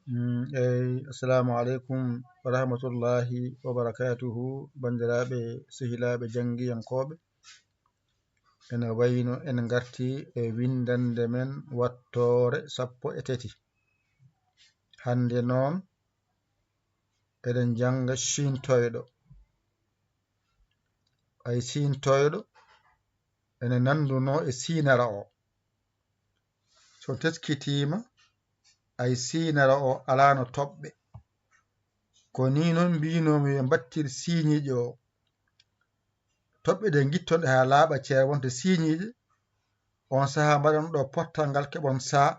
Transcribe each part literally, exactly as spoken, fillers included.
Mm, eyi, assalamu aleykum wa rahmatullahi wa barakatuhu, banndiraaɓe, sehilaaɓe, janngiyankooɓe. Ene wayno en ngarti e winndannde men wattoore sappo e tati. Hannde noon, eɗen njannga ciintoyɗo. Ay, ciintoyɗo ene nanndunoo e siinara o. So teskitiima, ay, siinara o alaano toɓɓe. Ko nii noon mbiynoomi yo mbattir siiñiiƴe o. Toɓɓe ɗe ngitton-ɗe haa laaɓa ceer wonta siiñiiƴe. Oon sahaa mbaɗon ɗo pottal ngal keɓon saa.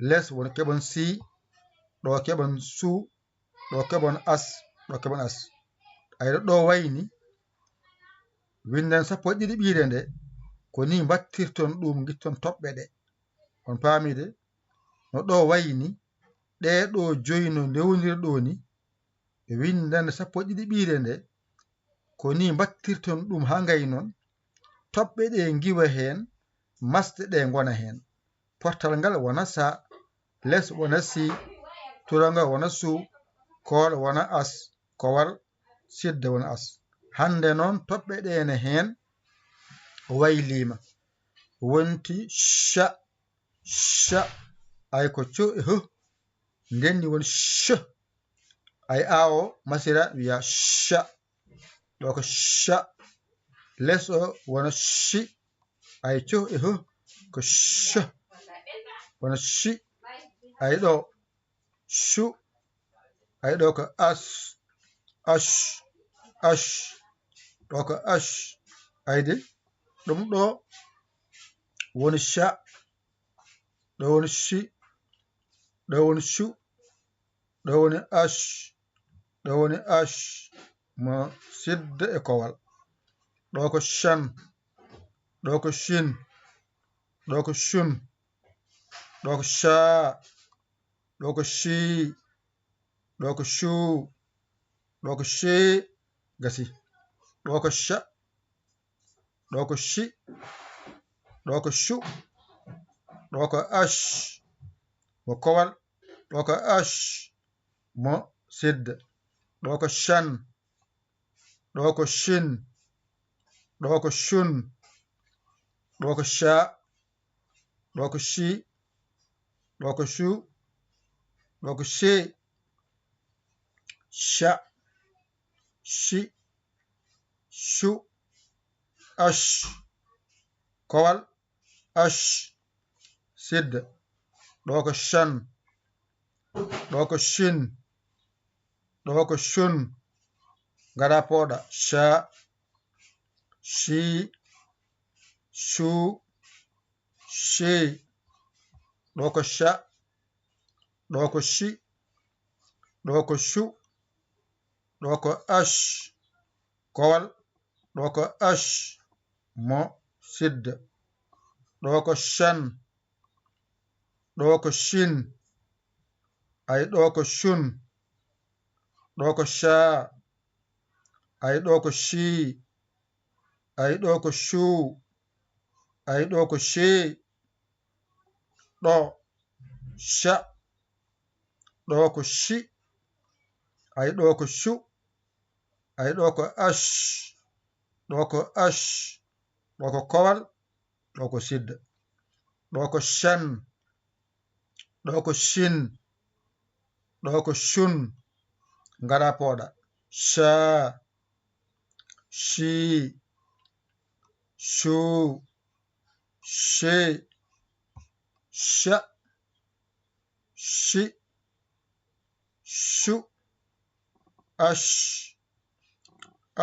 Les won keɓon sii, ɗo keɓon suu, ɗo keɓon as, ɗo keɓon as. Ayɗo ɗo wayni, winndan sappo e ɗiɗi ɓiire nde, ko nii mbattirton ɗum, ngitton toɓɓe ɗe. On paami de? No ɗo wayni, ɗee ɗo joyi no ndewndiri ɗo ni, e winndande sappo e ɗiɗi ɓiire nde, ko nii mbattirton ɗum haa ngay noon, toɓɓe ɗe ngiwa heen, masɗe ɗe ngona heen. Pottal ngal wona sa, les wona si, turangal wona su, kool wona as, kowal sidde wona as. Hannde noon toɓɓe ɗe ne heen wayliima. Wonti ca, ca, ay ko co e h, nden ni woni c. Ay awo masira wiya ca. Ɗo ko ca. Les o wona ci. Ay co e h ko c. Wona ci. Ay ɗo cu. Ay ɗo ko as. Ac. Ac. Ɗo ko ac. Ay de. Ɗum ɗo woni ca. Ɗo woni ci. Ɗo woni cu. Ɗo woni ac. Ɗo woni ac mo sidde e kowal. Ɗo ko can. Ɗo ko cin. Ɗo ko cun. Ɗo ko caa. Ɗo ko cii. Ɗo ko cuu. Ɗo ko cee. Gasi. Ɗo ko ca. Ɗo ko ci. Ɗo ko cu. Ɗo ko ac mo kowal. Ɗo ko ac mo sidde. Ɗo ko can. Ɗo ko cin. Ɗo ko cun. Ɗo ko ca. Ɗo ko ci. Ɗo ko cu. Ɗo ko cee. Ca. Ci. Cu. Ac. Kowal. Ac. Sidde. Ɗo ko can. Ɗo ko cin. Ɗo ko cun. Ngara pooɗa. Ca. Ci. Cu. Ci. Ɗo ko ca. Ɗo ko ci. Ɗo ko cu. Ɗo ko ac. Kowal. Ɗo ko ac mo sidde. Ɗo ko can. Ɗo ko cin. Ay ɗo ko cun. Ɗo ko caa. Ay ɗo ko cii. Ay ɗo ko cuu. Ay ɗo ko cee. Ɗo ca. Ɗo ko ci. Ay ɗo ko cu. Ay ɗo ko ac. Ɗo ko ac. Ɗo ko kowal. Ɗo ko sidde. Ɗo ko can. Ɗo ko cin. Ɗo ko cun. Ngara pooɗa. Caa. Cii. Cuu. Cee. Ca. Ci. Cu. Ac.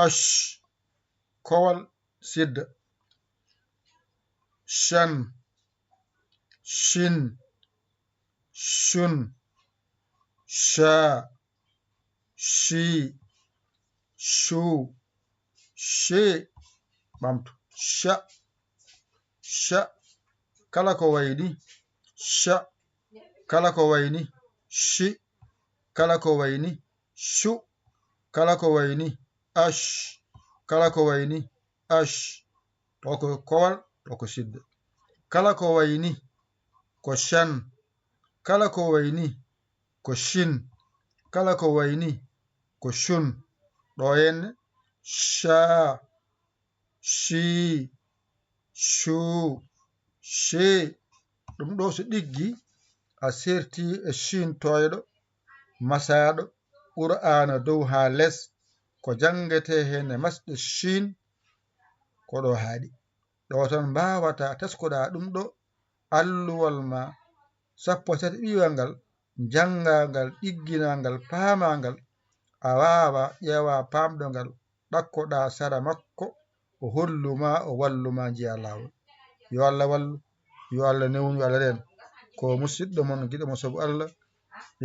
Ac. Kowal sidde. Can. Cin. Cun. Caa. Cii. Cuu. Cee. Ɓamtu. Ca. Ca. Kala ko wayni. Ca. Kala ko wayni. Ci. Kala ko wayni. Cu. Kala ko wayni. Ac. Kala ko wayni. Ac. Ɗo ko kowal, ɗo ko sidde. Kala ko wayni ko can, Kala ko wayi nii ko shin. Kala ko wayi nii ko shun. Ɗo henne sha, shi, shu, she. Ɗum ɗo so ɗiggi a serti e shin toyɗo, masaaɗo, Qur'aana dow haa les, ko janngetee heen e masɗe shin, ko ɗo haaɗi. Ɗo tan mbaawata teskoɗaa ɗum ɗo alluwal ma sappo e tati ɓiiwal ngal, janngaa ngal, ɗigginaa ngal, paamaa ngal, a waawa ƴeewa paamɗo ngal, ɗakkoɗaa sara makko, o hollu ma, o wallu ma njiyaa laawol. Yo Allah wallu, yo Allah newnu, yo Allah reen. Ko musidɗo mon, giɗo mon sabu Allah,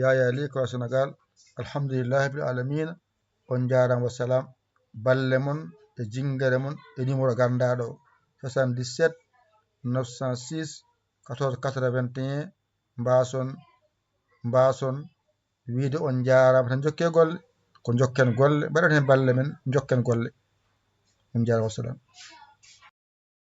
Yaya Ly ko Sénégal. Alhamdulillahi rabbil alamina. On njaaraama, wassalam. Balle mon e jinngere mon e numéro ganndaɗo o, soixante-dix-sept neuf cent six quatorze quatre-vingt-un. Mbaason, mbaason wiide on njaaraama tan, njokke golle, ko njokken golle, mbaɗen heen balle men, njokken golle. On njaaraama, wassalam.